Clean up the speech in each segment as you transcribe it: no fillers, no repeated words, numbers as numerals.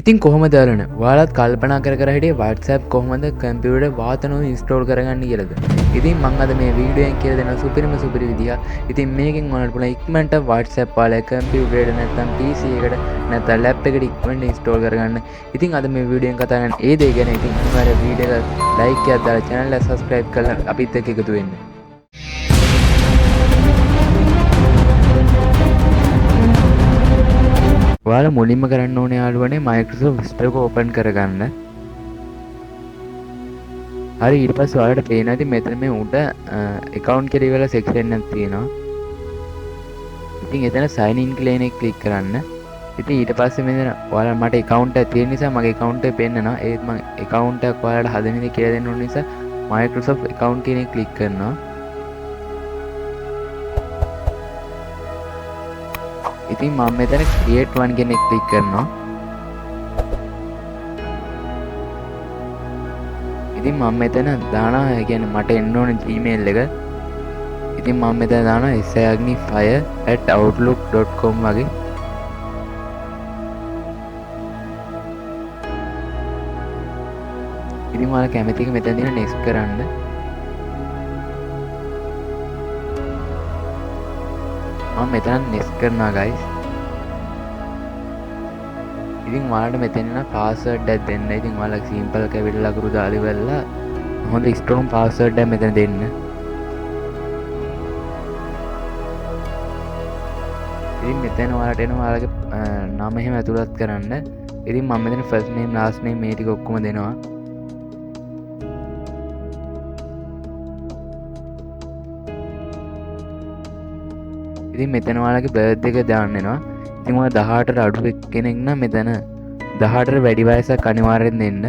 ඉතින් කොහොමද යාළුවනේ ඔයාලත් කල්පනා කර කර හිටියේ WhatsApp කොහොමද කම්පියුටර් වාතනෝ ඉන්ස්ටෝල් කරගන්නේ කියලාද? ඉතින් මං අද මේ වීඩියෝ එකෙන් කියලා දෙනවා සුපිරිම සුපිරි විදිහ. ඉතින් මේකෙන් ඔයාලට පුළුවන් ඉක්මනට WhatsApp ඔයාලගේ කම්පියුටර් එකට නැත්නම් PC එකට නැත්නම් ලැප් එකට ඉක්මනට ඉන්ස්ටෝල් කරගන්න. ඉතින් අද මේ වීඩියෝ එකෙන් කතා කරන්නේ ඒ දේ ගැන. ඉතින් අනිවාර්යයෙන් වීඩියෝ එක ලයික් එකක් දාලා channel එක subscribe කරලා අපිත් එක්ක එකතු වෙන්න. ඔයාලා මුලින්ම කරන්න ඕනේ යාළුවනේ Microsoft Store එක ඕපන් කරගන්න. හරි, ඊට පස්සේ ඔයාලට පේනවා ඉතින් මෙතන මේ උඩ account කියලා ඉවර section එකක් තියෙනවා. ඉතින් එතන sign in කියලා එන එක ක්ලික් කරන්න. ඉතින් ඊට පස්සේ මෙතන ඔයාලා මට account එකක් තියෙන නිසා මගේ account එක පෙන්නනවා. ඒත් මං account එකක් ඔයාලට හදන විදිහ කියලා දෙන්න ඕන නිසා Microsoft account කියන එක ක්ලික් කරනවා. ඉතින් මම මෙතන create one කියන එක ක්ලික් කරනවා. ඉතින් මම මෙතන දානවා, ඒ කියන්නේ මට එන්න ඕන Gmail එක. ඉතින් මම මෙතන දානවා sagni5@outlook.com වගේ. ඉතින් ඔයාලා කැමති එක මෙතන තියෙන next කරන්න. මම මෙතන next කරනවා guys. ඉතින් ඔයාලට මෙතන එන password එකක් දෙන්න. ඉතින් ඔයාලා simple capital අකුරු දාලා ඉවරලා හොඳ strong password එකක් මෙතන දෙන්න. ඉතින් මෙතන ඔයාලට එනවා ඔයාලගේ නම එහෙම ඇතුළත් කරන්න. ඉතින් මම මෙතන first name last name මේ ටික ඔක්කොම දෙනවා. ඉතින් මෙතන ඔයාලගේ birth එක දාන්න වෙනවා. ඉතින් ඔයා 18ට අඩු කෙනෙක් නම් මෙතන 18ට වැඩි වයසක් අනිවාර්යෙන් දෙන්න.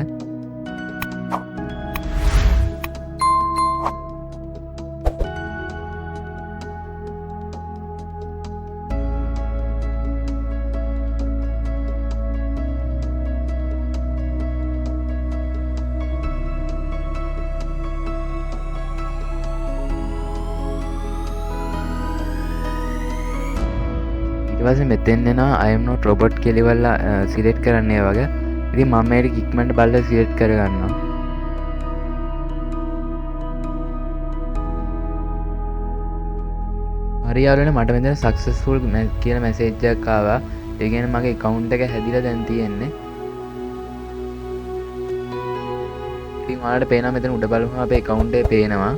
ඊට පස්සේ මෙතෙන් එනවා I am not robot කියලා ඉවරලා, සිලෙක්ට් කරන්න ඒ වගේ. ඉතින් මම මේක ඉක්මනට බලලා සිලෙක්ට් කරගන්නවා. හරි යාළුවනේ, මට මෙතන සක්සස්ෆුල් කියලා මැසේජ් එකක් ආවා. ඒ කියන්නේ මගේ account එක හැදිලා දැන් තියෙන්නේ. ඉතින් ඔයාලට පේනවා මෙතන උඩ බලපුවම අපේ account එක පේනවා.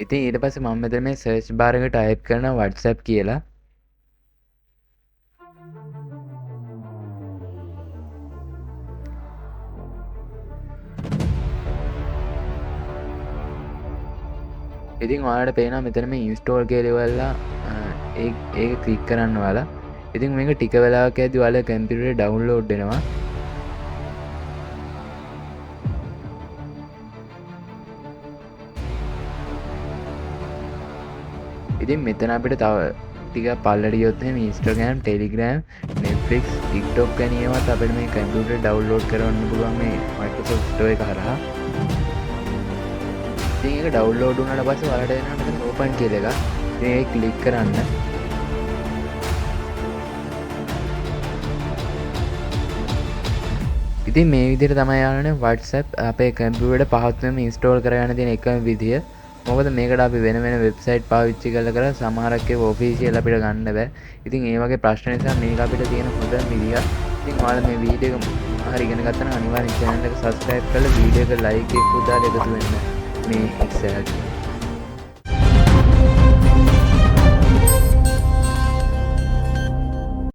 ඉතින් ඊට පස්සේ මම මෙතන මේ සර්ච් බාර් එකට ටයිප් කරනවා WhatsApp කියලා. ඉතින් ඔයාලට පේනවා මෙතන මේ ඉන්ස්ටෝල් කියලා ඉවරලා, ඒක ක්ලික් කරන්න ඔයාලා. ඉතින් මේක ටික වෙලාවක් යද්දි ඔයාලගේ කම්පියුටරේ ඩවුන්ලෝඩ් වෙනවා. ඉතින් මෙතන අපිට තව ටිකක් පල්ලට ගියොත් එහෙම Instagram, Telegram, Netflix, TikTok ගැන ඒවාත් අපිට මේ කම්පියුටරේ ඩවුන්ලෝඩ් කරවන්න පුළුවන් මේ Microsoft Store එක හරහා. ඉතින් ඒක ඩවුන්ලෝඩ් වුණාට පස්සේ ඔයාලට එනවා මෙතන ඕපන් කියලා එකක්. ඉතින් ඒක ක්ලික් කරන්න. ඉතින් මේ විදිහට තමයි යාළුවනේ WhatsApp අපේ කම්පියුටර් පහත්වෙම ඉන්ස්ටෝල් කරගන්න තියෙන එකම විදිය. මොකද මේකට අපි වෙන වෙන වෙබ්සයිට් පාවිච්චි කරලා කරලා සමහරක් ඒවා ඔෆිෂියල් අපිට ගන්න බෑ. ඉතින් ඒ වගේ ප්‍රශ්න නිසා මේක අපිට තියෙන හොඳම විදිය. ඉතින් ඔයාලා මේ වීඩියෝ එක හරි ඉගෙන ගත්තා නම් අනිවාර්යෙන් channel එක subscribe කරලා වීඩියෝ එක like එකක් දාලා එකතු වෙන්න මේ ඉස්සරහට.